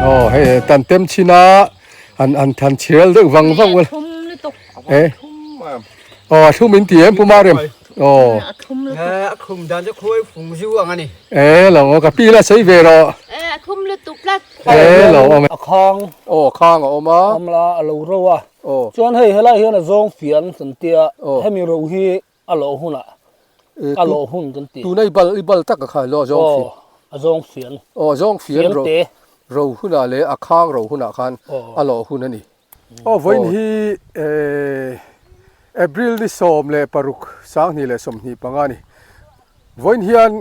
Aw hei tan tem chhin a han han han chhial deuh vang vang vel e aw a thlum in ti em pu Marem aw A thlum lutuk. A thlum dan chu khawi fung zu ang a ni. E lo aw ka pi la sawi ve rawh. E a thlum lutuk tlat. E lo awm e. A khang. Aw a khang a awm a. Awm la a lo ro a. Aw. Chuan hei helai hian a zawng fian kan tia hemi ro hi A lawh hunah a lawh hun kan ti. Tuna i bal i bal tak a kha ilo a zawng fian. Aw a zawng fian. Aw a zawng fian ro ro hunah leh a khang ro hunah khan a lawh hun a ni. Aw vawiin hi April ni 16 2025 a ni. Vawiin hian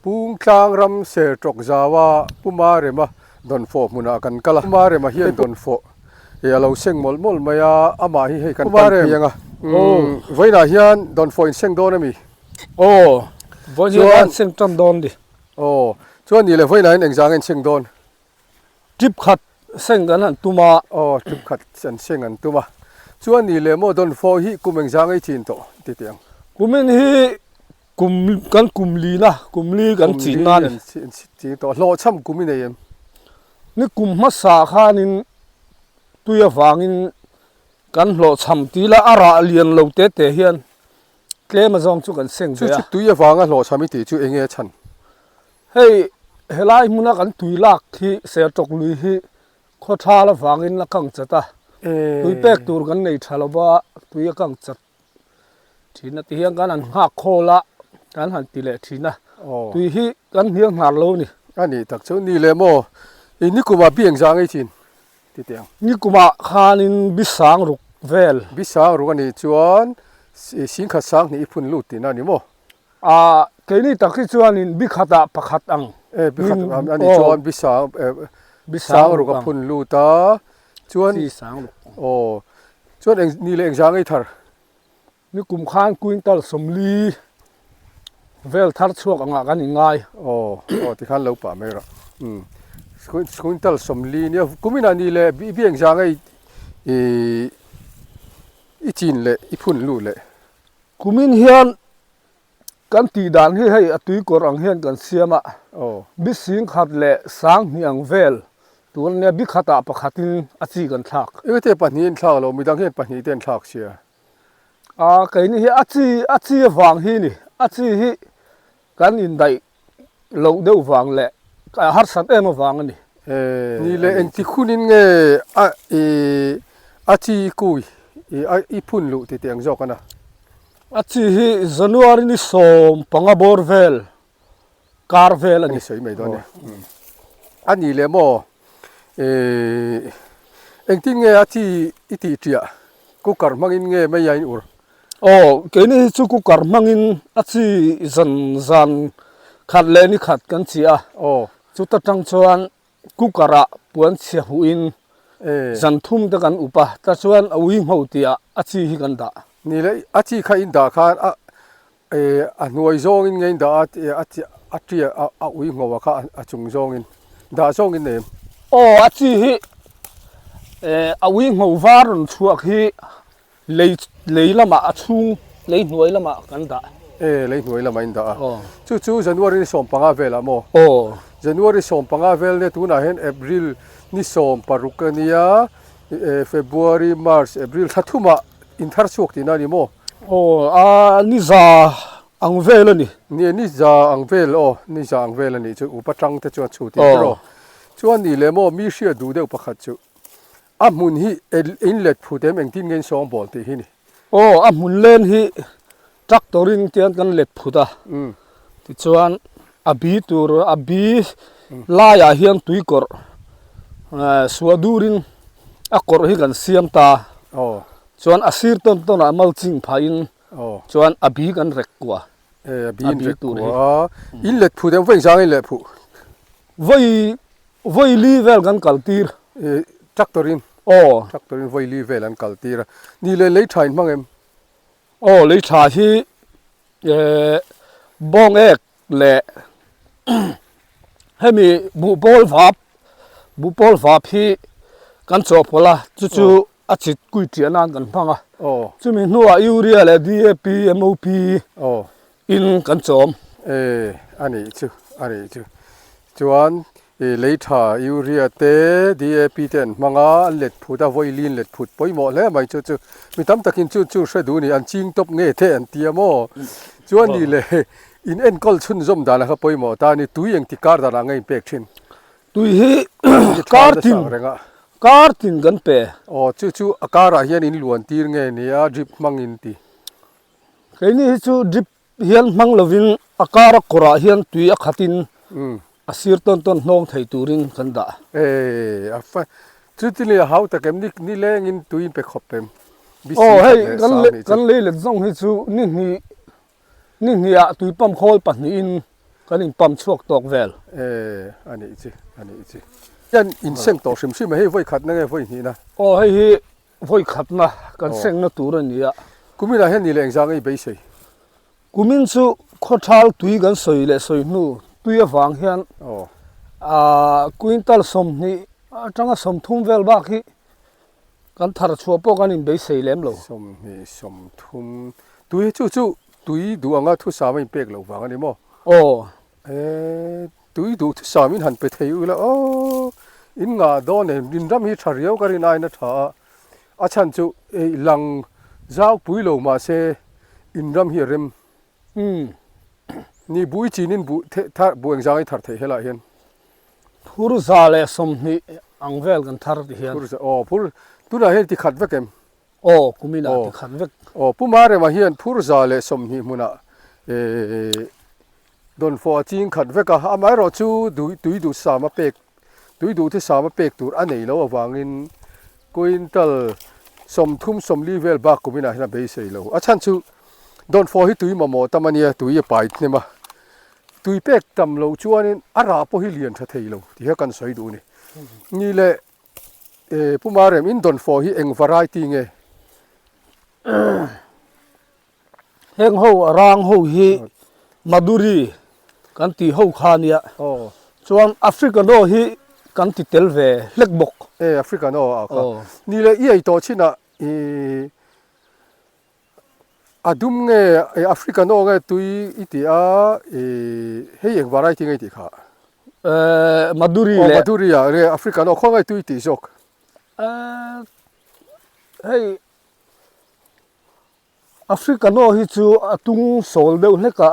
Pungtlang ram Sertawk zaua Pu Marema dawnfawh hmunah kan kal a. Pu Marema hian dawnfawh Hei a lo seng mawlh mawlh mai a, amah hi hei kan pan pui ang a. Vawiinah hian dawnfawh in seng dawn a mi? Aw, vawiin hian an seng tan dawn ni. Aw, chuan ni le vawiinah hian engzah nge an seng dawn? Trip khat seng kan han tum a. Aw, trip khat an seng an tum a. Chuan ni le maw dawnfawh hi kum engzah nge i chin tawh ti teh ang? Kumin hi kum kan kum lina, kum li kan chin na a ni. Kum li an chin tawh. Hlawhchham kum i nei em? Ni kum hmasa khanin tui avangin kan hlawhchham ti ila a rah lian lo te te hian tlem azawng chu kan seng ve a. Chu chu tui avanga hlawhchham i tih chu eng nge a chhan? Hei helai hmuna kan tui lak hi Sertawk lui hi khaw thal avangin a kang chat a, tui pek tur kan nei tha lova tui a kang chat thin a ti hian kan han nghak khawl a kan han ti leh thin a tui hi kan hnial nghar lo a ni. A nih tak chu ni leh maw i nikumah bi engzah ngei thin ti teh ang. Nikumah khanin bi sang ruk vel. Bi sang ruk a nih chuan singkhat sang hnih i phun lut tihna a ni maw? A keini tak hi chuanin bi khatah pakhat ang. E bi khat a nih chuan bi sang bi sang ruk a phun lut a chuan chi sang ruk. Aw Chuan eng ni leh engzah ngei thar? Ni kum khan quintal 40 vel thar chhuak angah kan inngai. Aw, aw tikhan lo pah mai rawh. Umm quintal 40 nia kuminah ni leh bi engzah ngei i i chin leh i phun luh leh? Kumin hian kan tih dan hi hei a tuikawr ang hian kan siam a, bi sing khat leh sang hnih ang vel tur ania bi khatah pakhatin a chi kan thlak. Engate pahnih in thlak lo, midang hian pahnih te an thlak sia. A keini hi a chi a chi avang hi ni, a chi hi kan indaih loh deuh vang leh harsat em avang a ni. Ni leh engti hunin nge a i a chi i kui i a i phun luh tih teh ang zawk a na? A chi hi January ni 15 bawr vel kar vel a ni. Ni sawi mai dawn e. A ni leh maw i engtin nge a chi i tih ṭiah cooker hmangin nge mai a in ur? Aw, keini hi chu cooker hmangin a chi zan zan khat leh ni khat kan chi a. Aw. Chuta tang chuan cooker ah puan chhia huh in zan thum te kan up a, ta chuan a ui ngho tih ah a chi hi kan dah. Ni le, a chi kha in dah khan a a hnuai zawngin nge in dah a, a chi a tia a ui ngho a kha a chung zawngin dah zawngin nei em? Aw, a chi hi a ui ngho var rawn chhuak hi Lei lei lamah a chhung lei hnuai lamah kan dah. E, lei hnuai lamah in dah a. Aw. Chu chu January ni 15 velah maw? Aw. January 15 vel nia tunah hian April ni 16 a nia, e, February, March, April thla thumah in thar chhuak tihna a ni maw? Aw, a ni za ang vel a ni. Ni, ni za ang vel aw, ni za ang vel a nih chu upa tang te chuan chhu tih ber aw. Chuan nih leh maw mi hriat duh deuh pakhat chu. A hmun hi in let phut em engtin nge in sawng bawl tih hi ni. Aw, a hmun len hi tractor in tian kan let phut a, tichuan a bi tur a bi laiah hian tui kawrh suah durin a kawrh hi kan siam ta, chuan a sir tawn tawnah mulching phahin chuan a bi kan rek kua. A bi in rek kua a, in let phut em vawi engzang in let phuh? Vawi Vawi li vel kan kal tir. I tractor in. Aw. Tractor in vawi li vel an kal tir a. Ni leh lei tha in hmang em? Aw, lei tha hi eh bawng ek leh hemi buhpawl vap, buhpawl vap hi kan chawhpawlh a, chu chu a chit kui ṭiah nan kan hmang a. Aw. Chumi hnuah urea leh DAP, MOP. Aw. In kan chawm. E, a nih chu, a nih chu. Chuan. Ih lei tha urea te DAP te an hmang a, an let phut a, vawiin let phut pawimawh hle mai chu chu mi tam takin chu chu hre duh a ni, an ching tawp nge te an ti a maw? Chuan nih leh in enkawl chhunzawm dan a kha pawimawh ta a ni, tui engti kar danah nge in pek thin? Tui hi kar tin kar tin kan pe. Aw chu chu a karah hian in luan tir nge nia drip hmang in ti? Keini hi chu drip hian hmang lovin a kara kawrah hian tui a khatin a sir tawn tawn hnawng thei turin kan dah. E a fa chuti leh a hau tak em ni ni lengin tui in pe khawp em bisi Aw hei kan leh kan lei let zawng hi chu ni hnih ni hnih ah tui pump khawl pahnihin kan in pump chhuak tawk vel. E a nih chi a nih chi hian in seng tawh hrim hrim a hei vawi khatna nge vawi hnihna. Aw hei hi Vawi khatna kan sengna tur a ni a. Kuminah hian ni leh engzah nge i beisei? Kumin chu khawthal tui kan sawi leh sawi hnu tui avang hian quintal 20 atanga 30 vel bak hi kan thar chhuah pawh kan inbeisei lem lo. 20, 30 tui chu chu tui duh anga thusam a inpek loh vang a ni maw? Aw. E. Tui duh thusam in han pe thei ula aw, in ngah dawn em, in ram hi tha riau ka rin aiin a tha a, a chhan chu ei lang zau pui lo mahse in ram hi a rem. Umm. Ni buh i chin in buh the thar buh engzang i thar theih helaiah hian. Phur 120 ang vel kan thar ti hian. Phur za aw phur tunah hian ti khat vek em? Aw kumin ah ti khat vek. Aw Pu Marema hian phur 120 hmunah eh Dawnfawh a ching khat vek a, amaherawh chu tui duh sam a pek, tui duh thi sam a pek tur a nei lo avangin quintal 30 40 vel bak kum inah hian a beisei lo. A chhan chu dawnfawh hi tui mamawh tam a nia, tui a pai hnem a, tui pek tam loh chuanin a rah pawh hi lian tha thei lo tih kha kan sawi duh a ni. Ni leh Pu Marem, in dawnfawh hi eng variety nge? Heng ho a rang ho hi Maduri kan tih ho kha nia. Chuan Africano hi kan ti tel ve hlek bawk. E Africano a kha. Ni le i ei tawh chin ah i a dum nge Africano nge tui i tih a i hei eng variety nge i tih kha? Maduri leh. Maduri ah nge Africano khaw nge tui i tih zawk? Hei Africano hi chu a tung sawl deuh hlek a,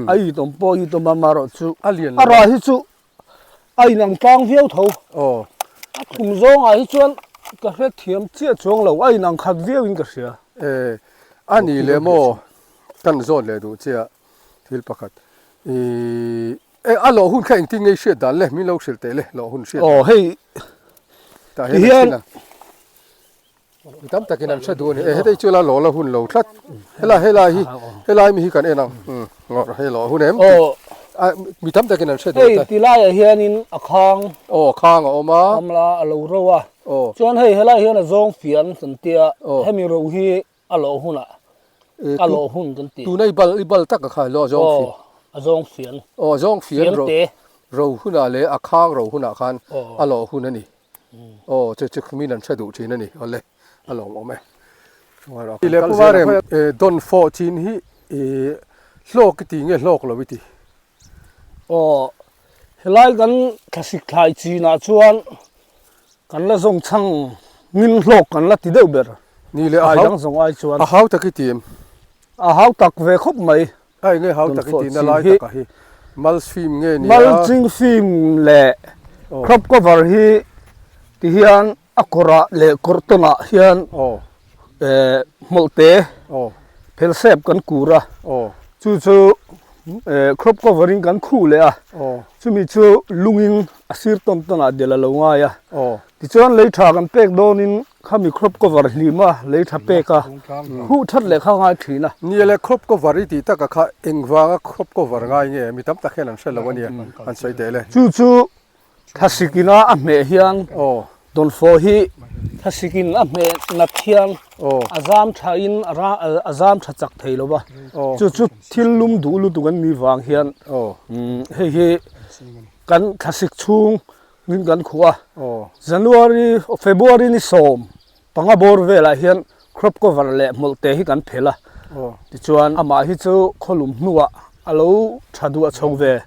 a itawm pawh a itawm a, amaherawh chu a rah hi chu a inang tlang viau tho. A kum zawngah hi chuan ka hrethiam chiah chuang lo, a inang khat viauin ka hria. E, a ni leh maw kan zawn leh duh chiah thil pakhat. I e a lawh hun kha engtin nge i hriat dan le, min lo hrilh teh le lawh hun hriat dan. Aw hei tah hian a chhin a. Mi tam takin an hre duh a ni. E hetei chu la lawh la hun lo tlat. Helai helai hi helai mi hi kan en ang. Umm ngawrh hei lawh hun em? Aw. A mi tam takin an hre duh ta. Hei ti laiah hianin a khang. Aw a khang a awm a. Awm la a lo ro a. Aw. Chuan hei helai hian a zawng fian kan tia. Aw. Hemi ro hi a lawh hunah a lawh hun kan ti. Tuna i bal i bal tak a kha lawh a zawng fian. Aw a zawng fian. Aw a zawng fian ro. Ro hunah leh a khang ro hunah khan a lawh hun a ni. Aw chu chu min an hre duh thin a ni awle a lawm awm e. Ti leh Pu Marem dawn fawh chin hi hlawk i ti nge hlawk lo i ti? Aw helai kan thlasik thlai chinah chuan kan la zawng chhang ngin hlawk kan la ti deuh ber. Ni leh a dang zawng ai chuan. A hau tak i ti em? A hau tak ve khawp mai. A enge hau tak i tihna lai takah hi mulch film nge nia? Mulching film leh crop cover hi ti hian a kawrah leh kawr tawnah hian hmawlhte phelsep kan kur a, chu chu crop cover in kan khuh leh a, chumi chu lungin a sir tawn tawnah del a lo ngai a, tichuan lei tha kan pek dawnin Khami crop cover hlim a, lei tha pek a, khuh that leh kha ngai thin a. Nia le, crop cover i tih taka kha engvanga crop cover ngai nge? Mi tam tak hian an hre lo a nia, an sawi teh le. Chu chu thlasik ina a hmeh hian dawnfawh hi thlasik in a hmeh nat hian a zam tha in a zam tha chak thei lo va, chu chu thil lum duh lutuk an nih vang hian hei hi kan thlasik chhung Min kan khuh a, January, February ni 15 bawr velah hian crop cover leh hmawlhte hi kan phel a, tichuan amah hi chu khawlum hnuah a lo tha duah chho ve.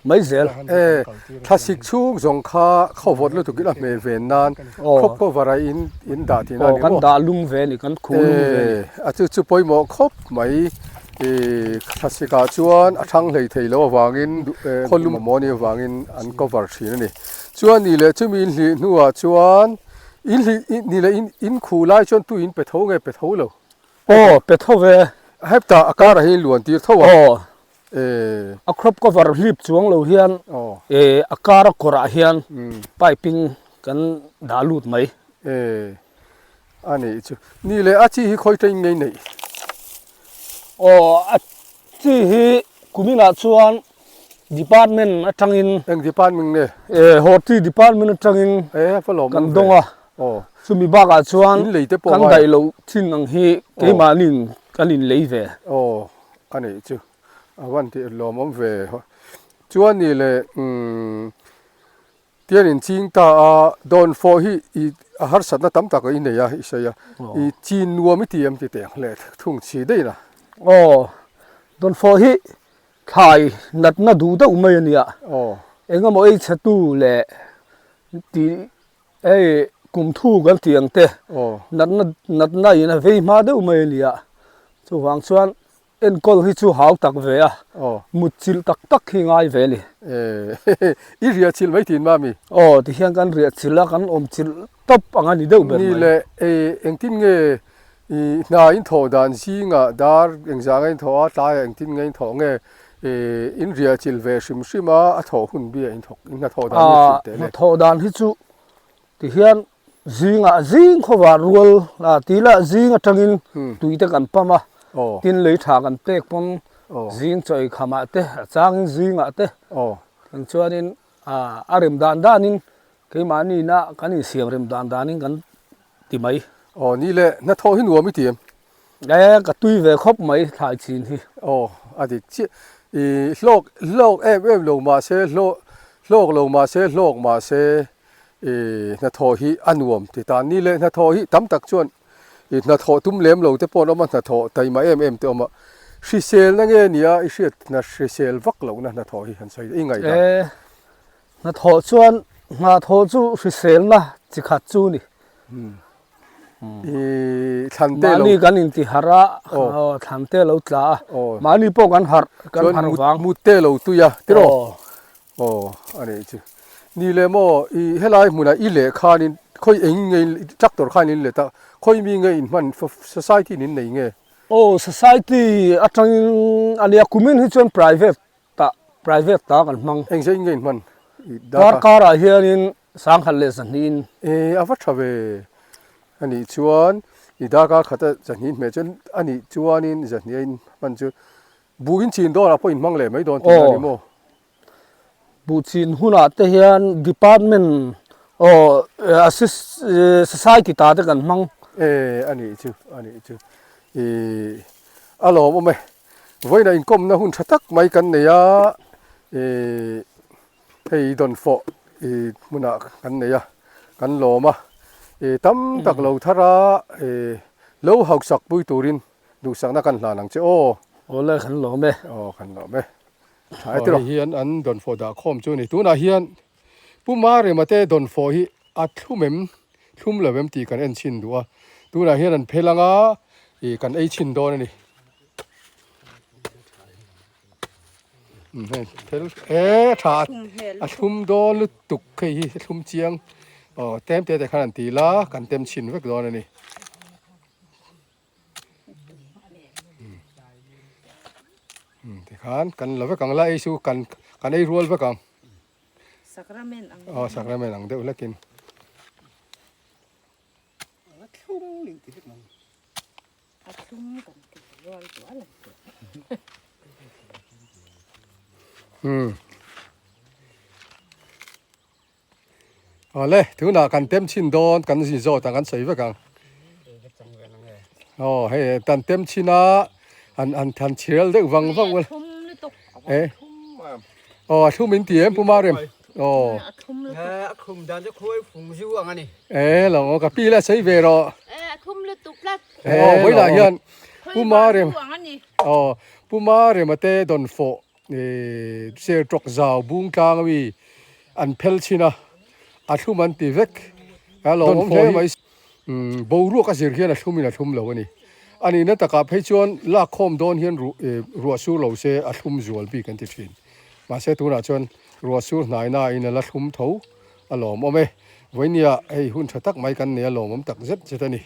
mai zel. E, thlasik chhung zawng kha khawvawt lutuk in a hmeh ven nan crop cover ah in in dah tihna a ni maw? Kan dah lum ve a ni, kan khuh lum ve a ni. E, a chu chu pawimawh khawp mai. E, thlasik ah chuan a thang hlei thei lo avangin khawlum a maw ni avangin an cover thin a ni. Chuan ni leh chumi in hlih hnuah chuan in hlih ni leh in khuh lai chuan tui in pe tho nge pe tho lo? Aw, pe tho ve. Heptah a karah hian in luan tir tho a. Aw. E. A crop cover hlip chuang lo hian e a kar a kawrah hian pipe in kan dah lut mai. E. A nih chu. Ni leh a chi hi khawi tain ngei neih? Aw, a chi hi kuminah chuan department atangin. Eng department nge? E, Horti department atangin kan dawng a. Aw. Chumi bakah chuan In lei te pawh kan ngai. daih loh thin ang hi keimahniin kan in lei ve. Aw, a nih chu. A van tih lawmawm ve. Chuan ni leh umm tian in ching ta a, dawnfawh hi i a harsatna tam tak i nei a i sawi a, i chin nuam i ti em ti teh ang leh thung chhi daih na. Aw, dawnfawh hi thlai natna duh deuh mai a nia. Aw. Engemaw ei chhetu leh tih Hei kum thu kan tih ang te natna natna in a vei hma deuh mai a ni a, chuvang chuan enkawl hi chu hau tak ve a, mut chilh tak tak hi ngai ve a ni. I riah chilh mai thin mami? Aw tihian kan riah chilh a, kan awm chilh tawp ang a ni deuh ber mai. Ni leh engtin nge i hna in thawh dan zingah dar engzah nge in thawh a, tlaiah engtin nge in thawh nge in riah chilh ve hrim hrim a, a thawh hun bia in thawk in hnathawh dan hi hrilh teh le. Hnathawh dan hi chu tihian zingah zing khawvar rual a ti lah zing atangin tui te kan pam a, tin lei tha kan pek pawn zing chaw ei khamah te a changin zingah te eng chuanin a rem dan danin keimahni ina kan insiam rem dan danin kan ti mai. Aw ni le, hnathawh hi nuam i ti em? E, ka tui ve khawp mai thlai chin hi. Aw, a dik chiah. I hlawk hlawk em em lo mah se, hlawk hlawk lo mah se, hlawk mah se i hnathawh hi a nuam ti ta. Ni le, hnathawh hi tam tak chuan i hnathawh tum lem lo te pawh an awm a, hnathawh taima em em te awm a. Hriselna nge nia i hriat hna hrisel vak lohna hnathawh hi han sawi i ngaihdan. E, hnathawh chuan hnathawh chu hriselna chi khat chu ni. I thlan te lo. Mahni kan inti harh a, aw thlan te lo tla a, mahni pawh kan harh, kan harh vang. Mut te lo tui a, tiraw? Aw, a nih chu. Ni le maw, i helai hmunah i leh khanin khawi eng nge in tractor khan in let a, khawi mi nge in hman society in in nei nge? Aw, society atangin a nia, kumin hi chuan private tah private ta kan hmang. Eng zah in nge in hman? Darkar ah hianin sangkhat leh zahnih in. E a va tha ve. A nih chuan i darkar khata zahnih hmeh chuan a nih chuanin zahnih a in hman chu buh in chin dawnah pawh in hmang leh mai dawn tihna a ni maw? Buh chin hunah te hian department aw assist society ta te kan hmang. E a nih chu a nih chu i a lawmawm e. Vawiinah inkawmna hun tha tak mai kan nei a, ih hei dawnfawh ih hmunah kan nei a, kan lawm a, ih tam tak lo thar a, ih lo hausak pui turin duhsakna kan hlan ang che aw. Awle kan lawm e. Aw kan lawm e. Tha e tiraw. Hei hian an dawnfawh dah khawm chu a ni. Tunah hian Pu Marema te dawnfawh hi a thlum em, thlum lo em tih kan en chhin duh a. Tunah hian an phel ang a, ih kan ei chhin dawn a ni. Hei phel e tha a thlum dawn lutuk hei hi a thlum chiang aw tlem te te khan an ti la kan tem chhin vek dawn a ni. Tikhan kan la vek ang la ei chu kan kan ei rual vek ang. Sakramen ang. Aw sakramen ang deuh hlekin. A thlum ning ti vek ang. A thlum kan ti rual dual ang tih. Hmm. Awle, tunah kan tem chhin dawn, kan zin zawt ang, kan sawi vek ang. Aw, hei kan tem chhin a, han han han chhial deuh vang vang ula. Eh. Aw, a thlum in ti em Pu Marem? Aw. A thlum lutuk. A thlum dan chu khuai fung zu ang a ni. Eh, lo aw, ka pi la sawi ve rawh. Eh, a thlum lutuk tlat. Eh, vawilah hian Pu Marem. Ang a ni. Aw, Pu Marema te dawnfawh. Sertawk zau bung tlang ami an phel chhin a, a thlum an ti vek. A lawmawm hle mai. Boruak a zir hian a thlumin a thlum lo a ni. A nihna takah phei chuan lak khawm dawn hian ruah sur lo se a thlum zual bik an ti thin. Mahse tunah chuan ruah sur hnaina in a la thlum tho a lawmawm e. Vawinia hei hun tha tak mai kan nei a lawmawm tak zet zet a ni.